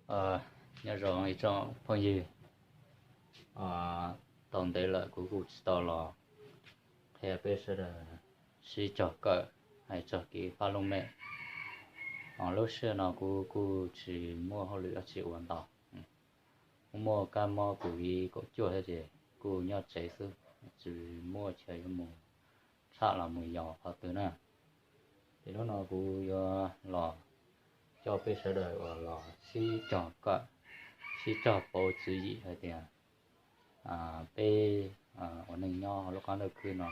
Nyob zoo ib tsoom phooj ywg, tau ntev lawm kuv kuj tsis tau los qhia peb sawv daws sib cog kawm hais txog kev pab lub mem. Lub sij hawm no kuv kuj tsis muaj hauj lwm dab tsi ua ntau, kuj muaj kab mob covid kaum cuaj thiab ces kuj nyob tsev xwb, tsis muaj chaw yuav mus tsham los mus yos qhov twg na. Ces hnub no kuv yuav los coj peb sawv daws uas los sib cog kawm, sib cog pauv tswv yim hais tias peb ua neej nyob hauv lub qab ntuj khwb no,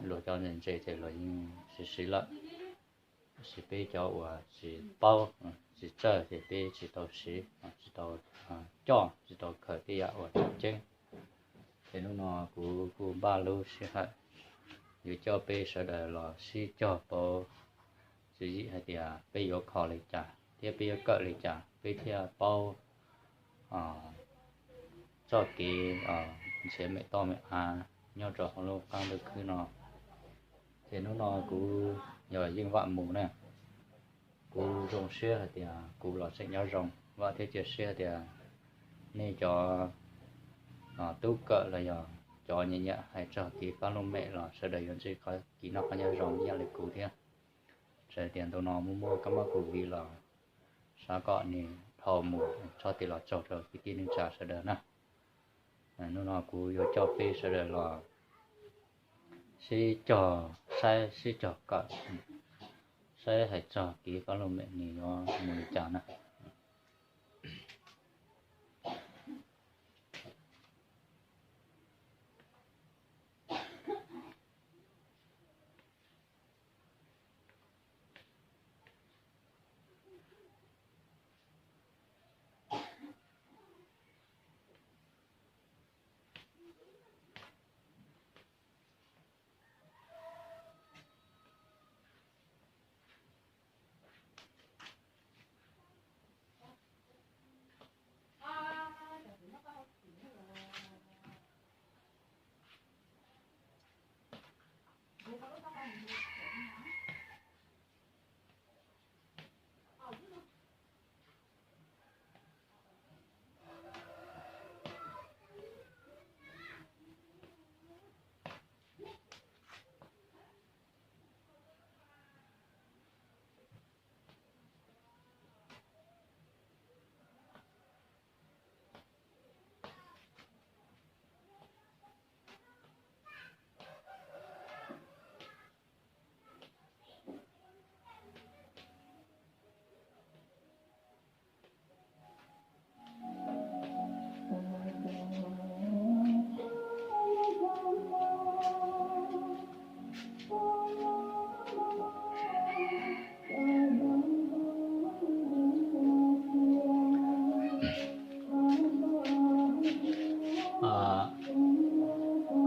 luag cov ntse ntse ces luag yeej siv siv lawm, tab sis peb cov uas tsis paub, tsis txawj ces peb tsis tau siv, tsis tau coj, tsis tau khaws tej yam uas tseem ceeb. Ces hnub no kuv kuj npaj lub sij hawm yuav coj peb sawv daws los sib cog pauv tswv yim hais tias peb yuav kho li cas thiab peb yuav kawm li cas peb thiaj paub txoj kev nrhiav mem toj mem av nyob rau hauv lub qab ntuj khwb no. Ces hnub no kuv yog Yeej Vam Mus na, kuv zoo siab hais tias kuv los tseem nyob zoo, vam thiab cia siab hais tias nej cov tub kawm los yog cov nyiam nyiam hais txog kev pab lub mem los sawv daws yuav ntsib kev noj qab nyob zoo ib yam li kuv thiab. Txawm tias ntu no muaj muaj kab mob covid los xav kom nws dhau mus, txhob tig los tsaug rau kwv tij neej tsa sawv daws na. Hnub no kuv yuav coj peb sawv daws los sib cog saib, sib cog kawm, saib hais txog kev pab lub mem nws yuav mus li cas na.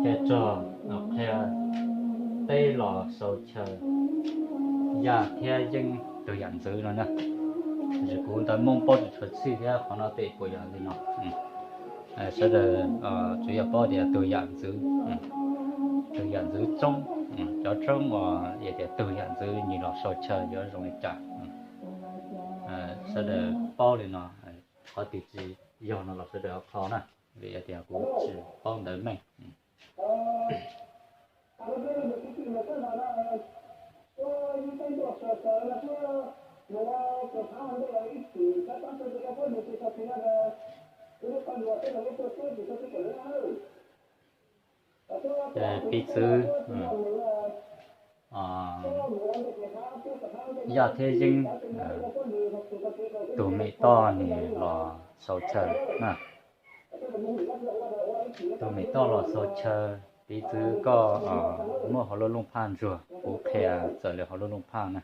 Ces txog qhia peb los sau chaw Yaj thiab Yeeb tug yam ntxwv no na. Tab sis kuv ntawv Hmoob paub tsis tshua txhij thiab qhov no tes puas yog li no. Sawv daws tsuas yog paub tias tug yam ntxwv, tug yam ntxwv tsoob, cov tsoob uas yog tias tug yam ntxwv nws los sau chaw yuav zoo li cas. Sawv daws paub li no, qhov twg tsis yog no los sawv daws ho qhia na, vim yog tias kuv tsis paub ntawv meej. Piv txwv Yaj thiab Yeeb, tug mem toj nws los sau chaw na. Tug mem toj los sau chaw, piv txwv koj muab hauv lub looj phaj ntsuag, kuv qhia txawm li hauv lub looj phaj na.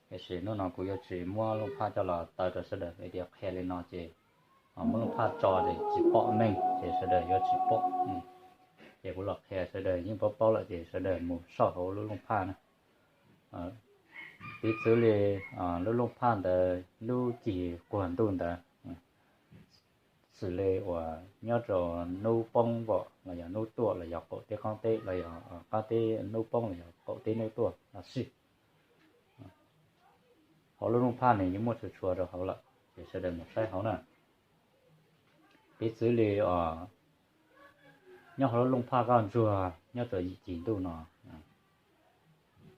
Tiam sis hnub no kuv yuav tsis muab looj phaj coj los taw rau sawv daws, vim tias qhia li no ces muab looj phaj tso ces tsis pom meej ces sawv daws yuav tsis pom. Ces kuv los qhia sawv daws yeej paub paub lawm ces sawv daws mus soj hauv lub looj phaj na. Piv txwv li lub looj phaj ntawd lub cig quag ntuj ntawd, xws li uas nyob rau hnub poob npom los yog hnub tuaj los yog qaum teb qoob teb los yog qaum teb hnub poob los yog qaum teb hnub tuaj los xij, hauv lub looj phaj nws yeej muaj txhua txhua rau hauv lawm. Sawv daws mus saib hauv na. Piv txwv li nyob hauv lub looj phaj kaj ntsuag nyob rau yim cig ntuj no,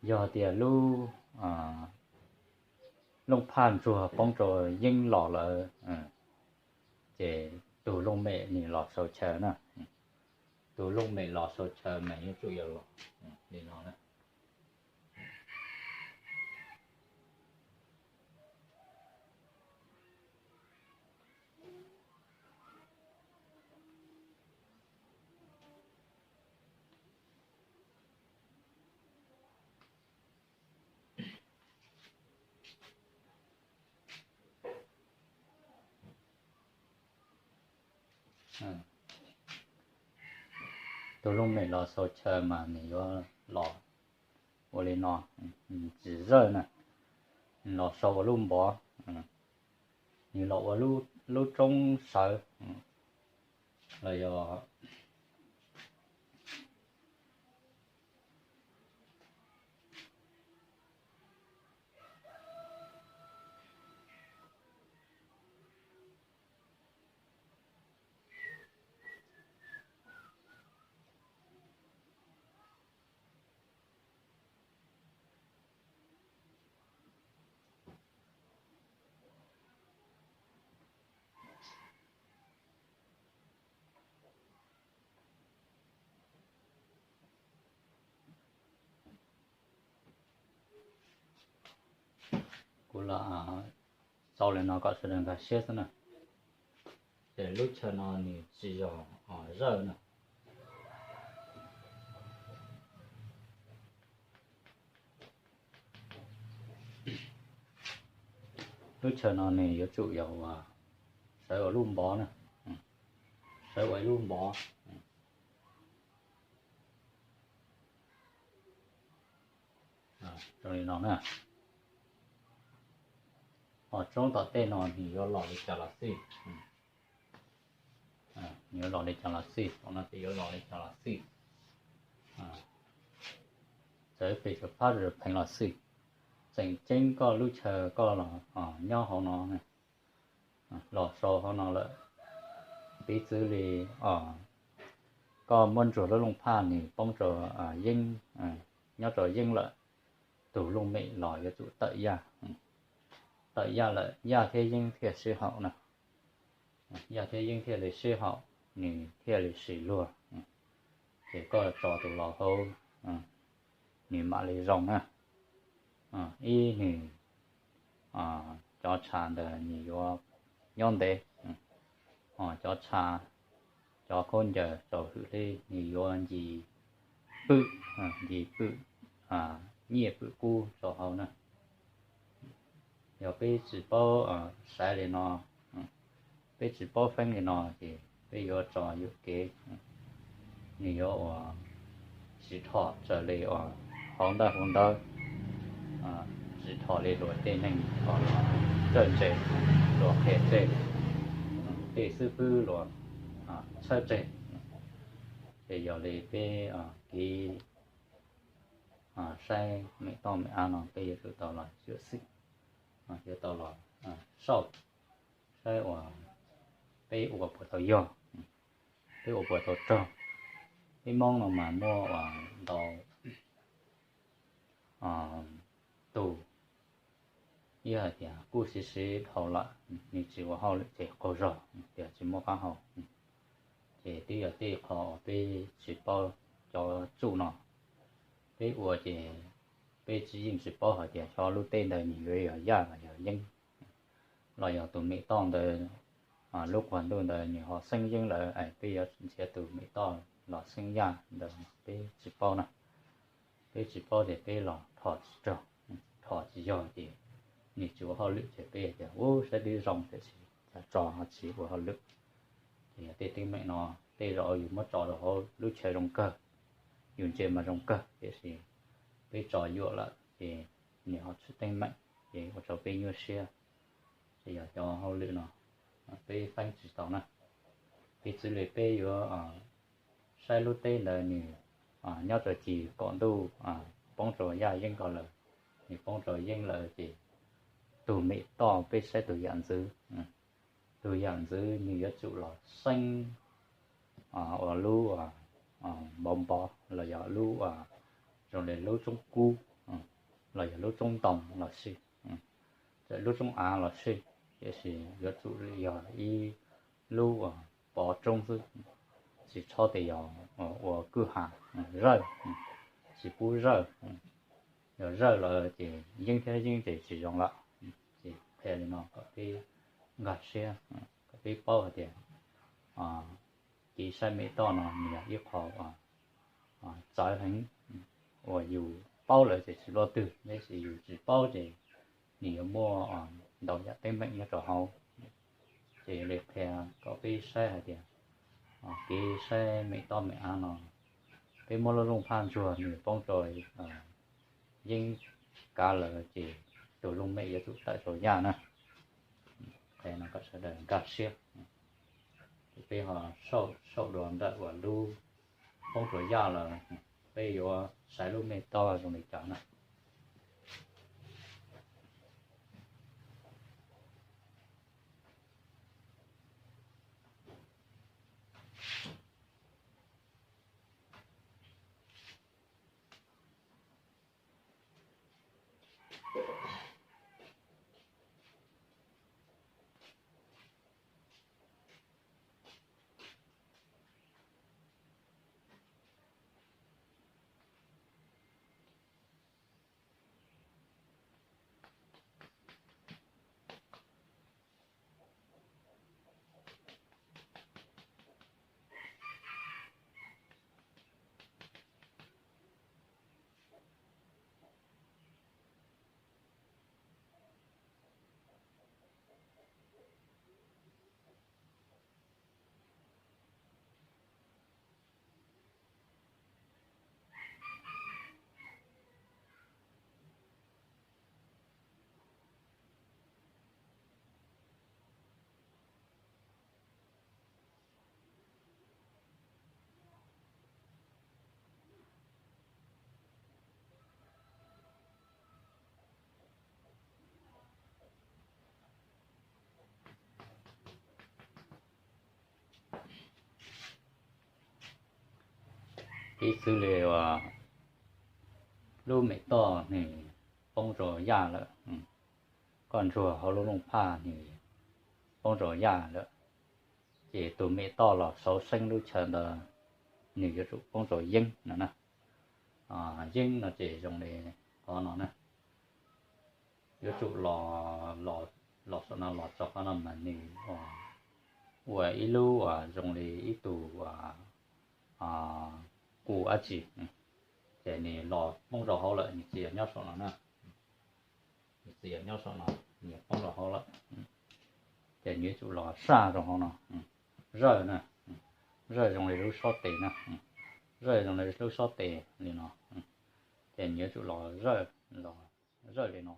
yog tias lub looj phaj ntsuag poob rau yeeb los lawm, ces tus looj mem nws los sau chaw na. Tus looj mem los sau chaw mas yuav tsum yog los li no na. Tus looj mem los sau chaw mas nws yuav los ua li no, tsis zawj na, los sau ua lub npov, nws los ua lub roob sawv los yog Kuv los xaus li no kom sawv daws nkag siab xwb na. Ces lub chaw no nws tsis yog zawj na. Lub chaw no nws yuav tsum yog uas sawv ua lub npov na, sawv ua ib lub npov zoo li no na. Ho roob tom tej no nws yuav los li cas los xij, nws yuav los li cas los xij, no ces yuav los li cas los xij, txawm pes tsawg phab pes tsawg pheev los xij, tseem ceeb koj lub chaw koj los nyob hauv no, los sau hauv no lawm, piv txwv li koj muab ntsuag lub looj phaj nws poob rau yeeb, nyob rau yeeb lawm, tus looj mem los yuav tsum tawm yaj, tawm yaj lawm yaj thiab yeeb thiaj sib haum na, yaj thiab yeeb thiaj li sib haum, nws thiaj li sis luag, ces koj tso tus los hauv nws mam li zoo na. Ib nws cov tshav ntawd nws yuav nyob ntev, ho cov tshav, cov khaub ncaws tsaus hwm li nws yuav ncig pwm, ncig pwm, nyiaj pwm kub rau hauv na. Yog peb tsis paub saib li no, peb tsis paub feeb li no ces peb yuav tso yuam kev, nws yuav ua tsis dhos raws li uas hauv ntaj hauv ntawv, tsis dhos li luag tej neeg uas txawj ntse, luag qhia tseg, tej xib fwb luag txhawb tseg. Ces yog li peb kev saib mem toj mem av no peb yuav tsum tau los xyuam xim, yuav tau los sauj saib uas peb ua puas tau yog, peb ua puas tau raug. Peb Hmoob no mas muaj uas ntau tus, ib hais tias kuj siv siv dhau lawm, nws tsis ua hauj lwm ces qaug zog tias tsis muaj qab hau. Ces twb yog tej qho uas peb tsis paub cov txuj no, peb ua ces peb tsis yeej tsis paub hais tias xyov lub teb ntawd nws yuav yog yaj los yog yeeb, los yog tus mem toj ntawd, lub quas ntuj ntawd nws ho xeeb yeeb lawm es peb yuav nrhiav tus mem toj los xeeb yaj ntawd peb tsis paub na. Peb tsis paub ces peb los dhos tsis raug, dhos tsis yog ces nws tsis ua hauj lwm ces peb tias ub saib twb zoo tiam sis cas tso ho tsis ua hauj lwm. Ces yog tej teeb meem no tej zaum yus muab tso rau hauv lub chaw zoo kawg, yus ntsia mas zoo kawg tiam sis peb tso yuam lawm ces nws ho tshwm teeb meem ces ua rau peb nyuaj siab. Ces yog cov hauj lwm no peb feeb tsis tau na. Piv txwv li peb yuav saib lub teb ntawd nws nyob rau cig kaum ntuj poob rau yaj yeeb ko lawm, nws poob rau yeeb lawm ces tus mem toj peb saib tus yam ntxwv. Tus yam ntxwv nws yuav tsum los xeeb ua lub npov npov los yog lub zoo li lub roob kub los yog lub roob ntoo los xij, lub roob av los xij, tiam sis yuav tsum yog ib lub pov roob xwb, tsis txhob tias yog ua kwj ha, zawj, tsis pub zawj. Yog zawj lawm ces yeeb thiab yeeb ces tsis zoo lawm. Ces qhia li no kom peb nkag siab, kom peb paub hais tias kev saib mem toj no nws yog ib qho txawv heev uas yus paub lawm ces tsis luaj twg, tab sis yus tsis paub ces nws yuav muaj ntau yam teeb meem nyob rau hauv. Ces yuav li qhia kom peb saib hais tias kev saib mem toj mem av no, peb muab lub looj phaj ntsuag nws poob rau yeeb kav lawm ces tus looj mem yuav tsum tawm rau yaj na. Qhia no kom sawv daws nkag siab. Ces peb ho saum dua ntawm uas lub poob rau yaj lawm, peb yuav saib lub mem toj zoo li cas na. Ib txwv li uas lub mem toj nws poob rau yaj lawm, koj ntsuag hauv lub looj phaj nws poob rau yaj lawm, ces tus mem toj los xauv xeeb lub chaw ntawd nws yuav tsum poob rau yeeb no na. Yeeb no ces zoo li qhov no na, yuav tsum los, los saum no los txog qhov no mas nws ua ib lub uas zoo li ib tug uas qus dab tsi, ces nws los poob rau hauv lawm, nws tsis yog nyob saum no na. Nws tsis yog nyob saum no, nws poob rau hauv lawm. Ces nws yuav tsum los saj rau hauv no. Zawj na, zawj zoo li lub sob tes na, zawj zoo li lub sob tes li no. Ces nws yuav tsum los zawj, los zawj li no.